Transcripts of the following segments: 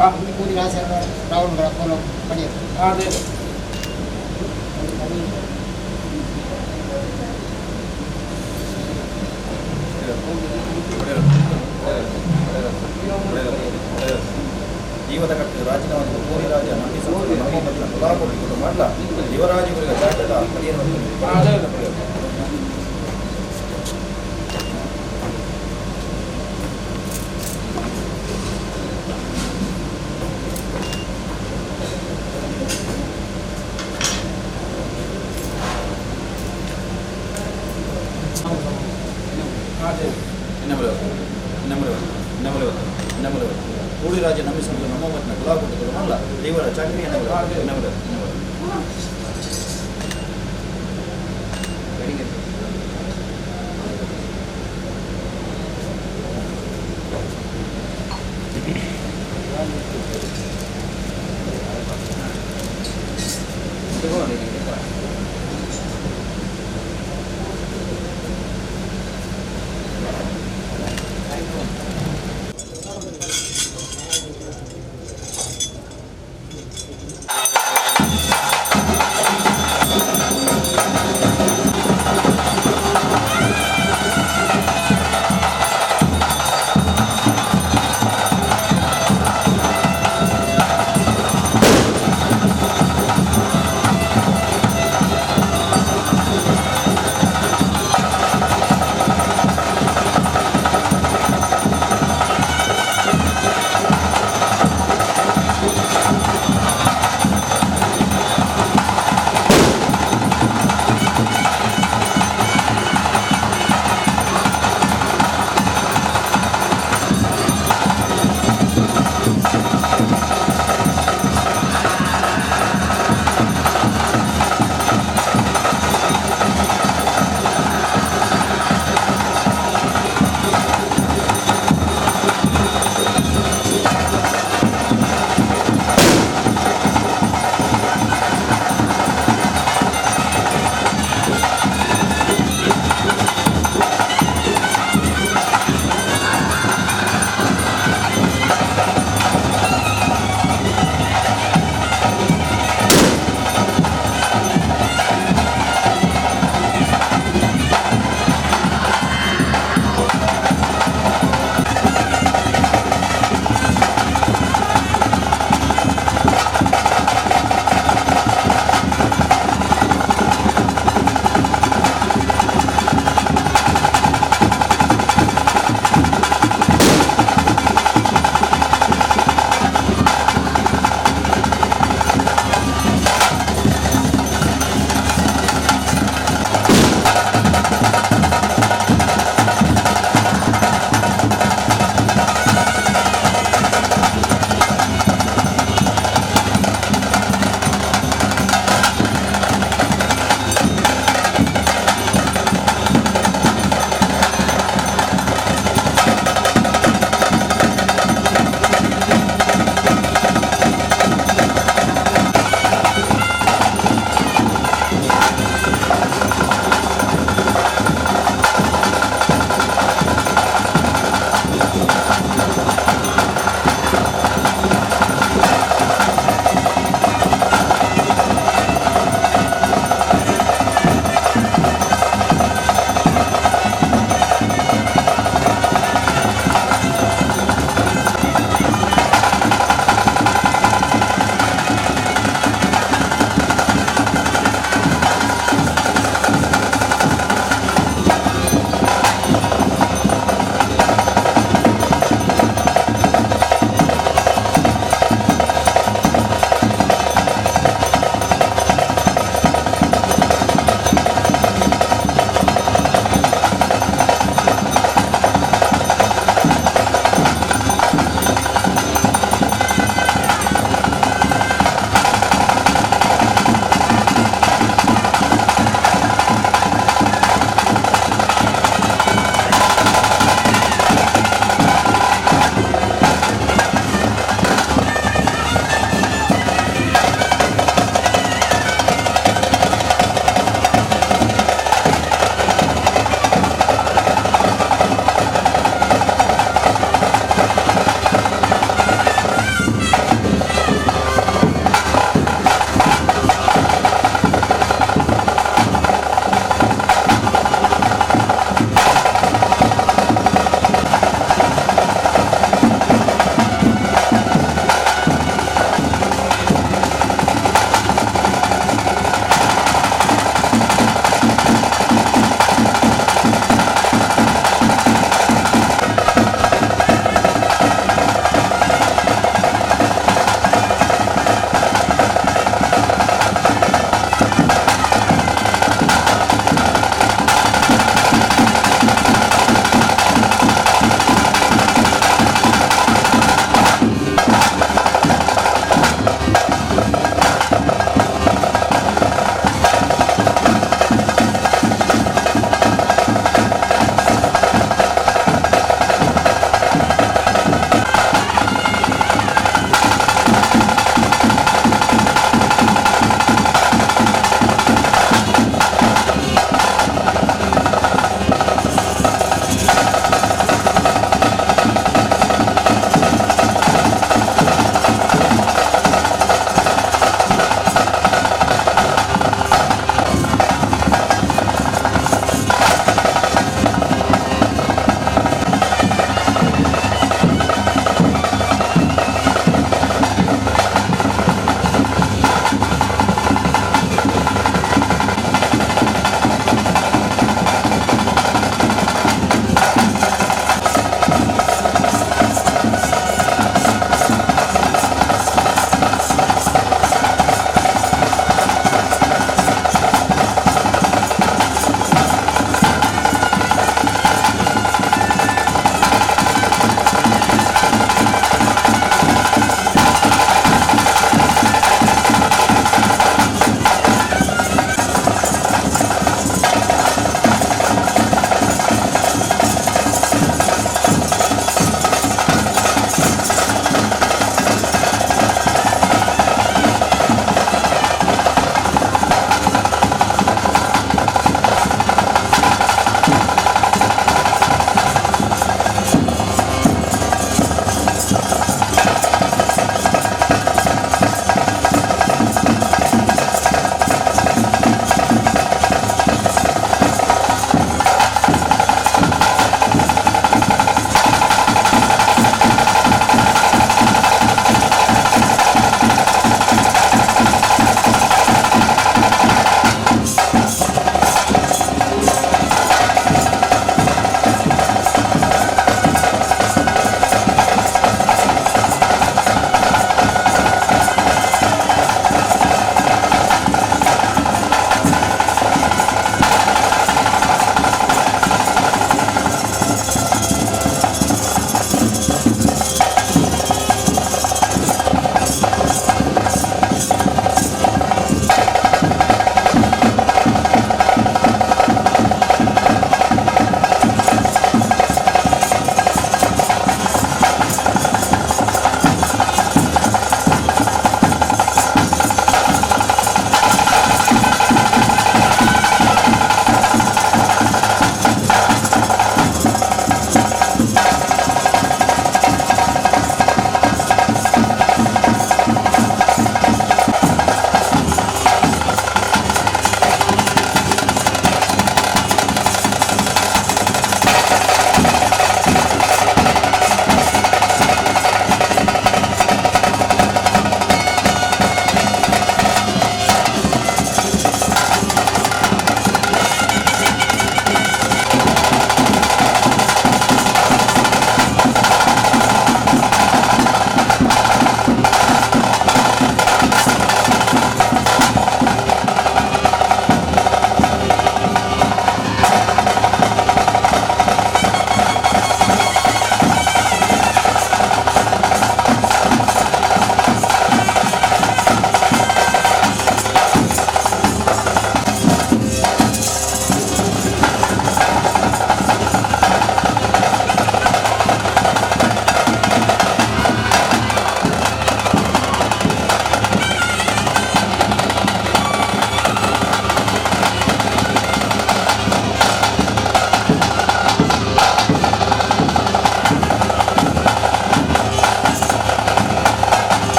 ಜೀವದ ಕಟ್ಟು ರಾಜನಾದ ಕೋರಿ ರಾಜ ನಂಬಿ ನಮ್ಮ ಕುಲಾಕೋಟಿ ಮಾಡಲ ಯುವರಾಜುಗಳಿಗೆ ಜಾಗದ ಕೋಡಿರಾಜ ನಂಬಿ ಸಂತ ನಮ್ಮ ಮತ್ತು ಕುಲಾಕೋಟಿ ಮಾಡಲ ದೇವರ ಚಾಕರಿ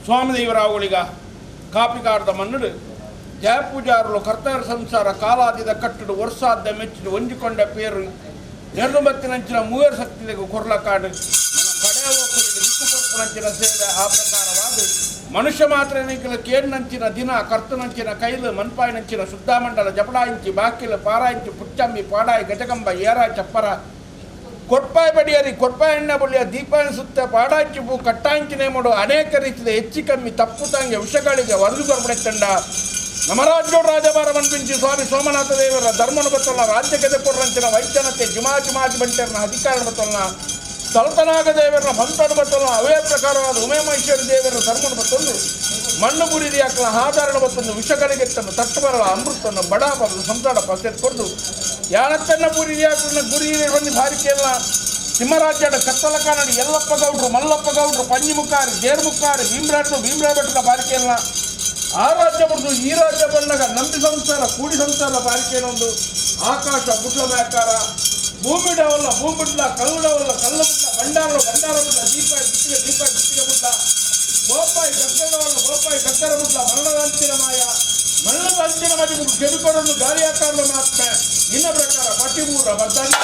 ಸ್ವಾಮಿ ದೇವರಾವುಗಳಿಗ ಕಾಪಿಕಾರದ ಮಣ್ಣುಡು ಜಯಪೂಜಾರಲು ಕರ್ತರ ಸಂಸಾರ ಕಾಲಾದಿದ ಕಟ್ಟಡು ವರ್ಷಾದ್ದ ಮೆಚ್ಚಿಡು ಒಂಜಿಕೊಂಡ ಪೇರು ಎರಡು ಬತ್ತಿನಂಚಿನ ಮೂವರ ಶಕ್ತಿಗೆ ಕೊರ್ಲಕಾಡು ನನ್ನ ಕಡೆ ದಿಕ್ಕು ಕೊರ್ಪುನಂಚಿನ ಸೇವೆ ಆ ಪ್ರಕಾರವಾದ ಮನುಷ್ಯ ಮಾತ್ರ ಕೇಡ್ನಂಚಿನ ದಿನ ಕರ್ತನಂಚಿನ ಕೈಲು ಮನ್ಪಾಯಿನಂಚಿನ ಶುದ್ಧಮಂಡಲ ಜಪಡಾಯಿಂಚಿ ಬಾಕಿಲು ಪಾರಾಯಿಂಚಿ ಪುಚ್ಚಂಬಿ ಪಾಡಾಯಿ ಗಜಕಂಬ ಏರ ಚಪ್ಪರ ಕೊಟ್ಪಾಯ ಬಡಿಯರಿ ಕೊಟ್ಪಾಯ ಎಣ್ಣೆ ಬಳಿಯ ದೀಪಾಯನ ಸುತ್ತ ಪಾಡಾಂಚಿ ಪೂ ಕಟ್ಟಾಂಚಿ ನೇಮಡು ಅನೇಕ ರೀತಿಯ ಹೆಚ್ಚು ಕಮ್ಮಿ ತಪ್ಪು ತಂಗೆ ವಿಷಗಳಿಗೆ ವರದಿ ಕೊರಬಡೆತ್ತಂಡ ನಮರಾಜ್ಯೋಡು ರಾಜಭಾರ ಮನ್ಪಿಂಚಿ ಸ್ವಾಮಿ ಸೋಮನಾಥ ದೇವರ ಧರ್ಮನ ಬತ್ತಲ್ಲ ರಾಜ್ಯ ಕೆದೆಪುರಂಚಿನ ವೈದ್ಯನತೆ ಜುಮಾಜು ಮಾಜಿ ಬಂಟೆರನ ಅಧಿಕಾರ ಬತ್ತಲ್ಲ ಸ್ಥಳತನಾಗ ದೇವರನ್ನ ಬಂತನು ಬತ್ತಲ್ಲ ಅವೇ ಪ್ರಕಾರವಾದ ಉಮೇಮಹೇಶ್ವರಿ ದೇವರ ಧರ್ಮನ ಬತ್ತೊಂದು ಮಣ್ಣು ಬುರಿದಿ ಅಕ್ಕಲ ಆಧಾರಣ ಬತ್ತೊಂದು ವಿಷಗಳಿಗೆ ತನ್ನ ತಟ್ಟು ಬರಲ ಅಮೃತನ್ನು ಬಡ ಸಂಸಾರ ಪಸೆತ್ ಕೊಡ್ದು ಯಾನತ್ತನ್ನ ಬುರಿದಿ ಹಾಕಲನ್ನ ಗುರಿ ಬಂದು ಭಾರಿಕೆಲ್ಲ ಸಿಂಹರಾಜ್ಯದ ಕತ್ತಲ ಕಾನಡಿ ಯಲ್ಲಪ್ಪ ಗೌಡ್ರು ಮಲ್ಲಪ್ಪ ಗೌಡ್ರು ಪಂಜಿಮುಖಾರಿ ದೇರ್ಮುಖಾರಿ ಭೀಮರಾಜು ಭೀಮರಾಯ ಬಾರಿಕೆಲ್ಲ ಆ ರಾಜ್ಯ ಬಡ್ದು ಈ ರಾಜ್ಯ ಬಂದಾಗ ನಂಬಿ ಸಂಸಾರ ಕೂಡಿ ಸಂಸಾರ ಬಾರಿಕೆನೊಂದು ಆಕಾಶ ಬುಡ್ಲ ಮ್ಯಾಕಾರ ಭೂಮಿಡವಲ್ಲ ಭೂಮಿಡ್ಲ ಕಲ್ಲುಡವಲ್ಲ ಕಲ್ಲು ಬಿಡ್ಲ ಭಂಡಾರ ಭಂಡಾರ ಬಿಡ್ಲ ದೀಪ ಗುತ್ತಿಗೆ ದೀಪ ಗುತ್ತಿಗೆ ಬಿಡ್ಲ ಗೋಪಾಯಿ ಗದ್ದಡವಲ್ಲ ಗೋಪಾಯಿ ಗದ್ದರ ಬಿಡ್ಲ ಮರಣದ ಮಾಯ ಮರಣದ ಅಂಚಿನ ಮಧ್ಯೆ ಕೆಡುಕೊಡನ್ನು ಗಾಳಿ ಆಕಾರದ ಮಾತ್ಮೆ ನಿನ್ನ ಪ್ರಕಾರ ಪಟ್ಟಿಮೂರ ಬರ್ತಾನೆ.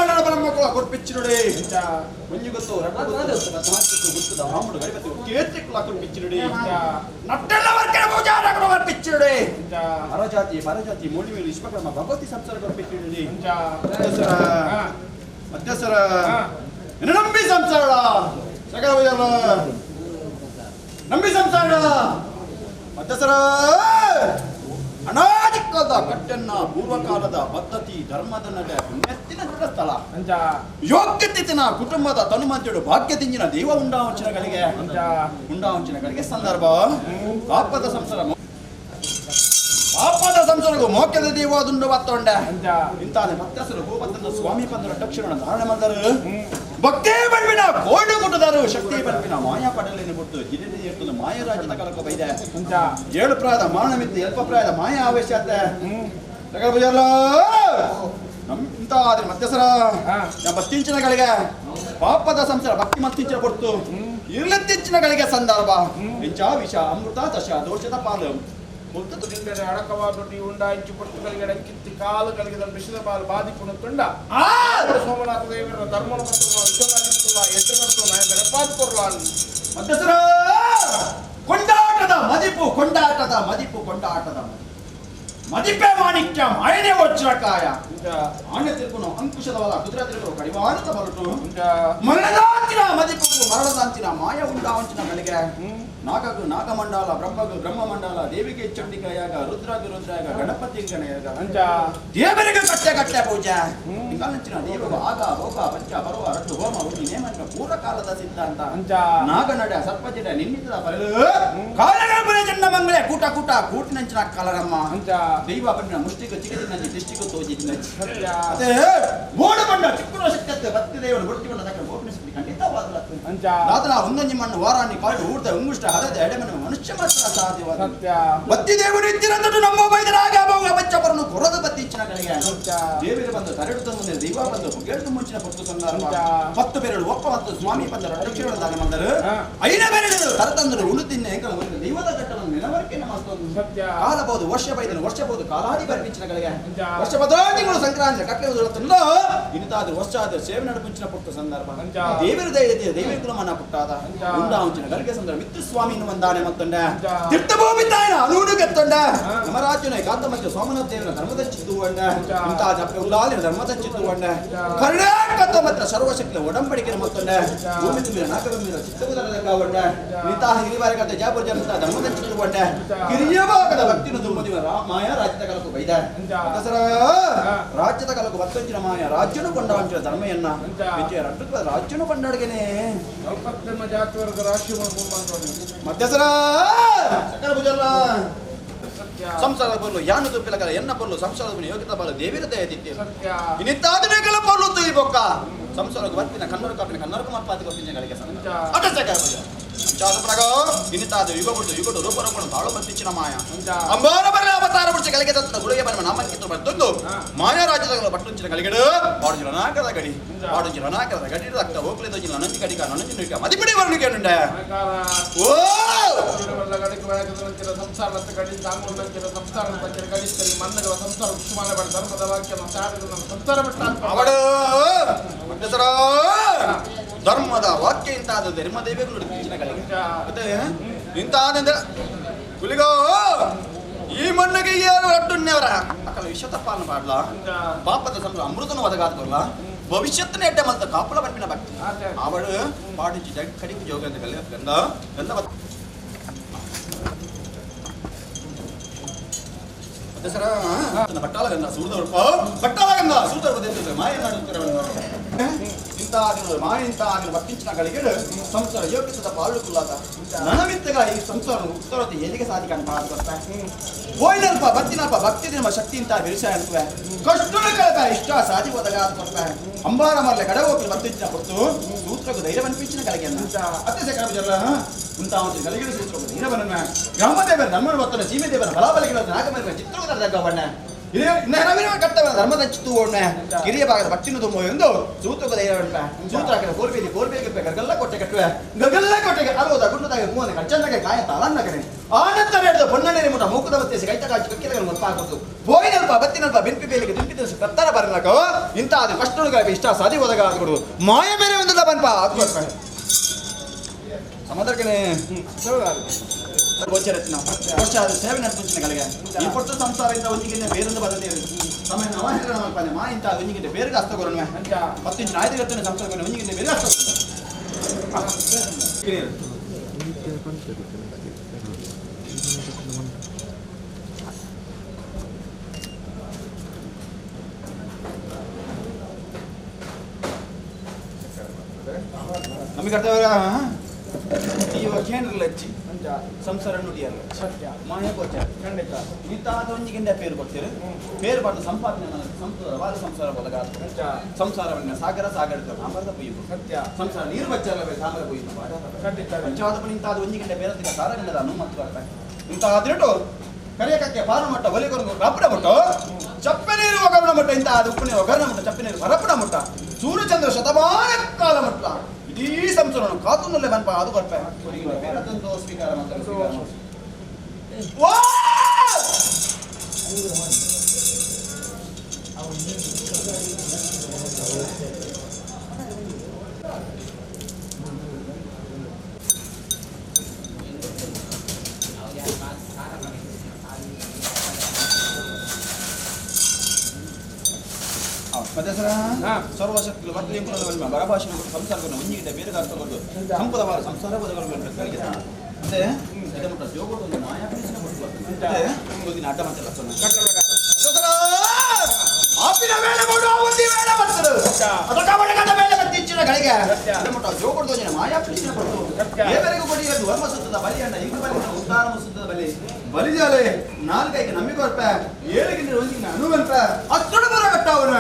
ಬ್ರಹ್ಮಾಂಡದ ಬ್ರಹ್ಮಕುಲ ಕೊರ್ಪಿಚ್ಚಿನುಡೆ ಒಂಜಿ ಗೊತ್ತು ಗೊತ್ತದ ಬ್ರಾಹ್ಮಣ ಗಣಪತಿ ಕೇತ್ರಿಕುಲ ಕೊರ್ಪಿಚ್ಚಿನುಡೆ ನಟ್ಟೆಲ್ಲ ವರ್ಕರ ಪೂಜಾರ ಕೊರ್ಪಿಚ್ಚಿನುಡೆ ಪರಜಾತಿ ಪರಜಾತಿ ಮೋಡಿ ವಿಶ್ವಕರ್ಮ ಭಗವತಿ ಸಂಸಾರ ಕೊರ್ಪಿಚ್ಚಿನುಡೆ ಮಧ್ಯಸರ ಮಧ್ಯಸರ ನಂಬಿ ಸಂಸಾರ ಸಕಲ ನಂಬಿ ಸಂಸಾರ ಮಧ್ಯಸರ ಅನಾದಿಕಾಲದ ಕಟ್ಟನ್ನ ಪೂರ್ವಕಾಲದ ಪದ್ಧತಿ ಧರ್ಮದ ನಡೆ ಪುಣ್ಯತ್ತಿನ ಸ್ಥಳ ಯೋಗ್ಯತೆನ ಕುಟುಂಬದ ತನುಮಂತಿಡು ಭಾಗ್ಯ ತಿಂಜಿನ ದೇವ ಉಂಡಾವಂಚನಗಳಿಗೆ ಉಂಡಾವಂಚನಗಳಿಗೆ ಸಂದರ್ಭ ಪಾಪದ ಸಂಸಾರ ಪಾಪದ ಸಂಸಾರಗೂ ಮೋಕ್ಯದ ದೇವಾದುಂಡು ಬತ್ತೊಂಡೆ ಇಂತಾನೆ ಮತ್ಯಸರು ಗೋಪತ್ತನ ಸ್ವಾಮಿ ಪಂದರ ದಕ್ಷಿಣ ಧಾರಣೆ ಮಂದರು ಭಕ್ತೇ ಬಲ್ವಿನ ಕೋಡು ಕೊಟ್ಟದರು ಶಕ್ತಿ ಬಲ್ವಿನ ಮಾಯಾ ಪಡಲಿನ ಬಿಟ್ಟು ಜಿರಿನಿ ಎಟ್ಟು ಮಾಯರಾಜನ ಕಲಕ ಬೈದೆ ಏಳು ಪ್ರಾಯದ ಮಾನಮಿತ್ತು ಎಲ್ಪ ಪ್ರಾಯದ ಮಾಯಾ ಆವೇಶ ಇಂತ ಆದ್ರೆ ಮಧ್ಯಸರ ಬತ್ತಿಂಚಿನಗಳಿಗೆ ಪಾಪದ ಸಂಸಾರ ಭಕ್ತಿ ಮತ್ತಿಂಚಿನ ಕೊಡ್ತು ಇರ್ಲತ್ತಿಂಚಿನಗಳಿಗೆ ಸಂದರ್ಭ ಇಂಚ ವಿಷ ಅಮೃತ ದಶ ದೋಷದ ಪಾಲು ಅಡಕವಾದೊಡ್ಡಿ ಉಂಡ ಇಂಚು ಪೊಟ್ಟು ಅಂಕಿತ್ತಿ ಕಾಲು ಕಲಿಗಿದ ವಿಷದ ಪಾಲು ಬಾಧಿಪುಣ ತುಂಡ ಸೋಮನಾಥ ದೇವರ ಧರ್ಮನ ಕೊಂಡಾಟದ ಮದಿಪು ಕೊಂಡಾಟದ ಮದಿಪು ಕೊಂಡಾಟದ ಮದಿಪು ಮದಿಪೆ ಮಾಣಿಕ್ಯ ಮಾಯನೆ ವಜ್ರಕಾಯ ಆಣೆ ತಿರುಗುನು ಅಂಕುಶದವಲ ಕುದುರೆ ತಿರುಗುನು ಕಡಿವಾಣದ ಬರಟು ಮರಣದಾಂಚಿನ ಮದಿಪು ಮರಣದಾಂಚಿನ ಮಾಯ ಉಂಡಾವಂಚಿನ ಗಳಿಗೆ ನಾಗಗು ನಾಗಮಂಡಲ ಬ್ರಹ್ಮಗು ಬ್ರಹ್ಮಮಂಡಲ ದೇವಿಗೆ ಚಂಡಿಕಾಯಾಗ ರುದ್ರಾಗು ರುದ್ರಾಗ ಗಣಪತಿ ಗಣಯಾಗ ದೇವರಿಗೆ ಕಟ್ಟೆ ಕಟ್ಟೆ ಪೂಜೆ ಇಂಗಾಲಂಚಿನ ದೇವಗು ಆಗ ಭೋಗ ಪಂಚ ಪರ್ವ ರಟ್ಟು ಹೋಮ ಉಂಡಿ ನೇಮನ ಪೂರ್ವಕಾಲದ ಸಿದ್ಧಾಂತ ನಾಗನಡ ಸರ್ಪಜಡ ನಿನ್ನಿತದ ಬರಲು ಕಾಲಗಣಪನ ಚಂಡ ಮಂಗಳೆ ಕೂಟ ಕೂಟ ಕೂಟಿನಂಚಿನ ಕಾಲರಮ್ಮ ದೈವ ಬಣ್ಣ ಮುಷ್ಟಿಗೂ ಚಿಗದಿನಂಚಿ ದೃಷ್ಟಿಗೂ ತೋಜಿದಿನಂಚಿ ಅದೇ ಬೋಡು ಬಣ್ಣ ಚಿಕ್ಕುನ ಶಕ್ತಿ ಭಕ್ತಿ ದೇವರು ಬುಡ್ತಿ ಬಣ್ಣ ತಕ್ಕ ಬೋಟಿನ ಶಕ್ತಿ ಖಂಡಿತವಾದಲ ದಾದನ ಒಂದೊಂಜಿ ಮಣ್ಣು ವಾರಾಣಿ ಕಾಡು ಊರ್ದ ಉಂಗುಷ್ಟ ಹರದ ಎಡೆಮನ ಮನುಷ್ಯ ಮಾತ್ರ ಸಾಧ್ಯವಾದ ಬತ್ತಿ ದೇವರು ಇದ್ದಿರಂತೂ ನಮ್ಮ ಬೈದರಾಗ ಭೋಗ ಬಚ್ಚಪರನು ಕೊರದ ಬತ್ತಿ ಇಚ್ಚಿನ ಕಡೆಗೆ ದೇವರು ಬಂದು ತರೆಡು ತಂದು ದೈವ ಬಂದು ಪುಗೇಳ್ದು ಮುಂಚಿನ ಪೊತ್ತು ಸಂದರ್ಭ ಪತ್ತು ಬೆರಳು ಒಪ್ಪ ಮತ್ತು ಸ್ವಾಮಿ ಬಂದರು ದಕ್ಷಿಣ ದಾನ ಬಂದರು ಐನ ಬೆರಳು ತರತಂದರು ಉಳು ತಿನ್ನೆ ಎಂಕಲ ದೈವದ ಘಟ್ಟವನ್ನು ನೆನವರಿಕೆ ನಮಸ್ತೊಂದು ಕಾಲಬಹುದು ವರ್ಷ ಬೈದನು ವರ್ಷಬಹುದು ಕಾಲಾದಿ ಬರ್ಪಿಂಚಿನ ಗಳಿಗೆ ವರ್ಷ ಪದಾರ್ಥಗಳು ಸಂಕ್ರಾಂತಿ ಕಟ್ಲೆ ಉದುರುತ್ತಂದೋ ಇಂತಾದ್ರು ವರ್ಷ ಆದ ಸೇವೆ ನಡುಪುಂಚಿನ ಪುಟ್ಟ ಸಂದರ್ಭ ದೇವರ ದೈವತೆ ದೈವ ಕುಲಮನ ಪುಟ್ಟಾದ ಉಂಡಾಂಚಿನ ಗಳಿಗೆ ಸಂದರ್ಭ ಮಿತ್ತು ಸ್ವಾಮಿ ವಂದಾನೆ ಮತ್ತೊಂಡೆ ತೀರ್ಥಭೂಮಿ ತಾಯಿನ ಅನೂಡು ಗೆತ್ತೊಂಡ ನಮರಾಜನ ಕಾಂತ ಮಧ್ಯ ಸೋಮನಾಥ ದೇವನ ಧರ್ಮದ ಚಿತ್ತುವಂಡ ಇಂತಹ ಜಪ್ಪ ಉಲ್ಲಾಲಿನ ಧರ್ಮದ ಚಿತ್ತುವಂಡ ಕರುಣಾಕತ್ತ ಮಾತ್ರ ಸರ್ವಶಕ್ತಿ ಒಡಂಬಡಿಕೆ ಮತ್ತೊಂಡ ಭೂಮಿ ತುಂಬಿನ ನಾಕಭೂಮಿನ ಚಿತ್ತಗುದರದ ಕಾವಂಡ ನಿತಾಹ ಹಿರಿಬಾರಕಂತ ಜಾಪುರ ಜನತಾ ಧರ್ಮದ ಚಿತ್ತುವಂಡ ಕಿರಿಯಭಾಗದ ಭಕ್ತಿನ ದುಮ್ಮದಿವ ಮಾಯ ರಾಜ್ಯದ ಕಲಕು ಬೈದ ರಾಜ್ಯದ ಕಲಕು ಭಕ್ತಂಚಿನ ಮಾಯ ರಾಜ್ಯನು ಕೊಂಡಾಂಚಿನ ಧರ್ಮಯನ್ನ ವಿಜಯ ರಡ್ಡು ರಾಜ್ಯನು ಕೊಂಡಾಡ್ಗೆನೆ ಮಧ್ಯಸರ ಸಕಲ ಭುಜಲ್ಲ ಸಂಸಾರದ ಪೊರ್ಲು ಯಾನು ತುಪ್ಪಿಲಕಲ ಎನ್ನ ಪೊರ್ಲು ಸಂಸಾರದ ಯೋಗ್ಯತ ಬಾಲು ದೇವಿರ ದಯದಿತ್ತೆ ಇನ್ನಿತ್ತಾದನೆಗಳ ಪೊರ್ಲು ತುಯಿ ಬೊಕ್ಕ ಸಂಸಾರಕ್ಕೆ ಬರ್ಪಿನ ಕನ್ನಡ ಕಾಪಿನ ಕನ್ನಡಕ್ಕೂ ಮಪ್ಪಾತಿ ಕೊಪ್ಪಿನ ಗಳಿಗೆ ಅಟ ಸಕಲ ಭುಜ ಇನ್ನಿತಾದ ಯುಗ ಬಿಟ್ಟು ಯುಗಡು ರೂಪ ರೂಪಣ ತಾಳು ಬತ್ತಿಚ್ಚಿನ ಮಾಯ ಅಂಬಾರ ಬರಲ ಅವತಾರ ಬಿಡಿಸಿ ಗಳಿಗೆ ತನ್ನ ಗುಳಿಗೆ ಬರುವ ನಾಮಂಕಿತ ಬರ್ತೊಂದು ಮಾಯಾ ರಾಜ್ಯದ ಬಟ್ಟುಂಚಿನ ಗಳಿಗೆಡು ಪಾಡುಜಿನ ನಾಕದ ಗಡಿ ಪಾಡುಜಿನ ನಾಕದ ಗಡಿ ರಕ್ತ ಹೋಗ್ಲಿದ ಜಿಲ್ಲ ನಂಜಿ ಗಡಿಕ ನಂಜಿ ನುಡಿಕ ಮದಿಪಿಡಿ ವರ್ಣಿಕೆ ಉಂಡೆ ಓ ಅವಡು ಧರ್ಮದ ವಾಕ್ಯ ಇಂತಾದ ಧರ್ಮ ದೇವಿಗಳು ಮತ್ತೆ ಇಂತಾದ ಕುಲಿಗೋ ಈ ಮಣ್ಣಿಗೆ ಏನು ರಟ್ಟುಣ್ಯವರ ಅಕಲ ವಿಶ್ವತಪ್ಪಾನ ಪಾಡ್ಲ ಪಾಪದ ಸಂದ್ರ ಅಮೃತನ ಒದಗಾದಲ್ಲ ಭವಿಷ್ಯತ್ತನ ಎಡ್ಡೆ ಮಲ್ತ ಕಾಪುಲ ಬರ್ಪಿನ ಭಕ್ತಿ ಅವಳು ಪಾಡಿಚಿ ಜಗ್ ಕಡಿಮೆ ಜೋಗ ಅಂತ ಕಲ್ಯ ಗಂಧ ಗಂಧ ದಸರಾ ಬಟ್ಟಾಲ ಗಂಧ ಸೂರ್ದವರ್ಪ ಬಟ್ಟಾಲ ಗಂಧ ಸೂರ್ದವರ್ಪ ಮಾಯ ಇಂಥ ಆಗಿನ ಮಾಯ ಇಂಥ ಆಗಿನ ಭಕ್ತಿಂಚಿನ ಗಳಿಗೆ ಸಂಸಾರ ಯೋಗ್ಯತದ ಪಾಲು ಕುಲ್ಲಾತ ನನಮಿತ್ತಗ ಈ ಸಂಸಾರ ಉತ್ತರತೆ ಎಲ್ಲಿಗೆ ಸಾಧಿಕ ಅಂತ ಹೋಯ್ನಲ್ಪ ಭಕ್ತಿನಲ್ಪ ಭಕ್ತಿ ನಿಮ್ಮ ಶಕ್ತಿ ಇಂತ ಬಿರುಸ ಅನ್ಕುವೆ ಕಷ್ಟನ ಕಳಪ ಇಷ್ಟ ಸಾಧಿ ಒದಗ ಕೊಡ್ಪ ಅಂಬಾರ ಮರಲೆ ಕಡೆ ಹೋಗಿ ಭಕ್ತಿಂಚಿನ ಕೊಡ್ತು ಸೂತ್ರకు ಧೈರ್ಯ ಅನ್ಪಿಂಚಿನ ಗಳಿಗೆ ಅತ್ತೆ ಸಕಲ ಇಂಥ ಒಂದು ಗಳಿಗೆ ಸೂತ್ರకు ಧೈರ್ಯವನ್ನ ಗ್ರಾಮದೇವರ ಧರ್ಮನ ಭಕ್ತನ ಸೀಮೆ ದೇವರ ಬಲಾಬಲಿಗಳ ನಾಗಮರ ಚಿತ್ರಗುದರ ಬಣ್ಣ ಕರ್ತವ್ಯ ಧರ್ಮದ ಚಿತ್ತು ಓಡ್ನೆ ಕಿರಿಯ ಭಾಗದ ಬಟ್ಟಿನ ತುಂಬ ಎಂದು ಸೂತ್ರಕ ಸೂತ್ರ ಕೋರ್ಬೇಲಿ ಕೋರ್ಬೇಗೆ ಗರ್ಗಲ್ಲ ಕೊಟ್ಟೆ ಕಟ್ಟುವೆ ಗರ್ಗಲ್ಲ ಕೊಟ್ಟೆಗೆ ಅಲೋದ ಗುಂಡದಾಗ ಮೂವನ ಕಚ್ಚಂದಗೆ ಕಾಯ ತಾಳನ್ನಗನೆ ಆನಂತರ ಹಿಡಿದು ಪೊನ್ನಣೆ ಮುಟ ಮೂಕದ ಬತ್ತೇಸಿ ಕೈತ ಕಾಚು ಕಕ್ಕಿಲಗನ ಗೊತ್ತಾಗೋದು ಬೋಯಿನಲ್ಪ ಬತ್ತಿನಲ್ಪ ಬೆಂಪಿ ಬೇಲಿಗೆ ದಿಂಪಿ ದಿವಸ ಕತ್ತರ ಬರಲಕ ಇಂಥ ಅದು ಕಷ್ಟನುಗ ಇಷ್ಟ ಸಾಧಿ ಹೋದಾಗ ಅದು ಮಾಯ ಬೇರೆ ಒಂದಿಲ್ಲ ಬನ್ಪ ಅದು ಸಮುದ್ರಕನೆ ಗೋಚರತ್ನ ವರ್ಷ ಅದು ಸೇವೆ ನಡ್ಪುಂಚಿನ ಕಲೆಗೆ ಈ ಪೊಟ್ಟು ಸಂಸಾರದಿಂದ ಒಂಜಿಗಿಂತ ಬೇರೊಂದು ಬದಲೇವೆ ಸಮಯ ನವಹರಣ ಮಲ್ಪನೆ ಮಾ ಇಂಥ ಒಂಜಿಗಿಂತ ಬೇರೆ ಅಸ್ತ ಕೊರಣ್ವೆ 10 ಇಂಚಿನ ಆಯ್ತು ಗತ್ತನೆ ಸಂಸಾರ ಕೊರಣ್ವೆ ಒಂಜಿಗಿಂತ ಬೇರೆ ಅಸ್ತ ನಮಗೆ ಕರ್ತವ್ಯ ಕೇಂದ್ರ ಸಂಸಾರ ನುಡಿಯಲ್ಲ ಸತ್ಯ ಮಾಯ ಗೋಚಾರ ಖಂಡಿತ ಇಂತಹದೊಂದಿಗಿಂದ ಪೇರು ಕೊಡ್ತೀರಿ ಪೇರು ಬಾರ್ದು ಸಂಪಾದನೆ ಸಂಸಾರ ಸಂಸಾರ ಬಲಗ ಸಂಸಾರವನ್ನ ಸಾಗರ ಸಾಗರದ ಸಾಂಬಾರದ ಪುಯ್ಯು ಸತ್ಯ ಸಂಸಾರ ನೀರು ಬಚ್ಚಲ್ಲ ಸಾಂಬಾರ ಪುಯ್ಯು ಖಂಡಿತ ಪಂಚಾವದ ಇಂತಹ ಒಂದಿಗಿಂದ ಬೇರೆ ಸಾರಗಂಡದ ಅನು ಮತ್ತು ಬರ್ತಾರೆ ಇಂತಹ ಕರಿಯಕಕ್ಕೆ ಪಾರು ಮಟ್ಟ ಒಲಿಗೊರಗು ರಬ್ಬಡ ಮುಟ್ಟ ಚಪ್ಪೆ ನೀರು ಒಗರಣ ಮಟ್ಟ ಇಂತಹ ಉಪ್ಪು ನೀರು ಒಗರಣ ಮಟ್ಟ ಚಪ್ಪೆ ನೀರು ಬರಪಡ ಮಟ್ಟ ಸೂರ್ಯಚಂದ್ರ ಶತಮಾನ ಕಾಲ ಮಟ್ಟ ಇಡೀ ಸಂಸಾರವನ್ನು ಕಾತುನಲ್ಲೇ ಬನ್ಪ ಅದು ಬರ್ಪ ಸ್ವೀಕಾರ ಮಾಡ್ತಾರೆ. ಮತ್ತೆ ಸರ ಸರ್ವಶಕ್ತಿಗಳು ಬರ್ತದೆ ಬರಭಾಷೆ ಸಂಸಾರವನ್ನು ಒಂಜಿಗಿಂತ ಬೇರೆ ಅರ್ಥ ಸಂಪದ ವಾರ ಸಂಸಾರ ಮತ್ತೆ ಜೋಗೋದು ಮಾಯಾ ಅಡ್ಡ ಮತ್ತೆ ಆಪಿನ ವೇಳೆ ವೇಳೆ ಬರ್ತದೆ ಮೇಲೆ ಬತ್ತಿ ಜೋಗೋದು ಮಾಯಾ ಕೊಟ್ಟು ಏವರೆಗೂ ಕೊಡಿ ವರ್ಮ ಸುತ್ತದ ಬಲಿ ಅಣ್ಣ ಇಂಗು ಬಲಿ ಉದ್ದಾರ ಸುತ್ತದ ಬಲಿ ಬಲಿಜಾಲೆ ನಾಲ್ಕೈಗೆ ನಂಬಿಕೊರ್ಪ ಏಳಿಗೆ ಒಂದಿಗೆ ಅನುವಂತ ಅತ್ತಡ ಬರ ಕಟ್ಟವನ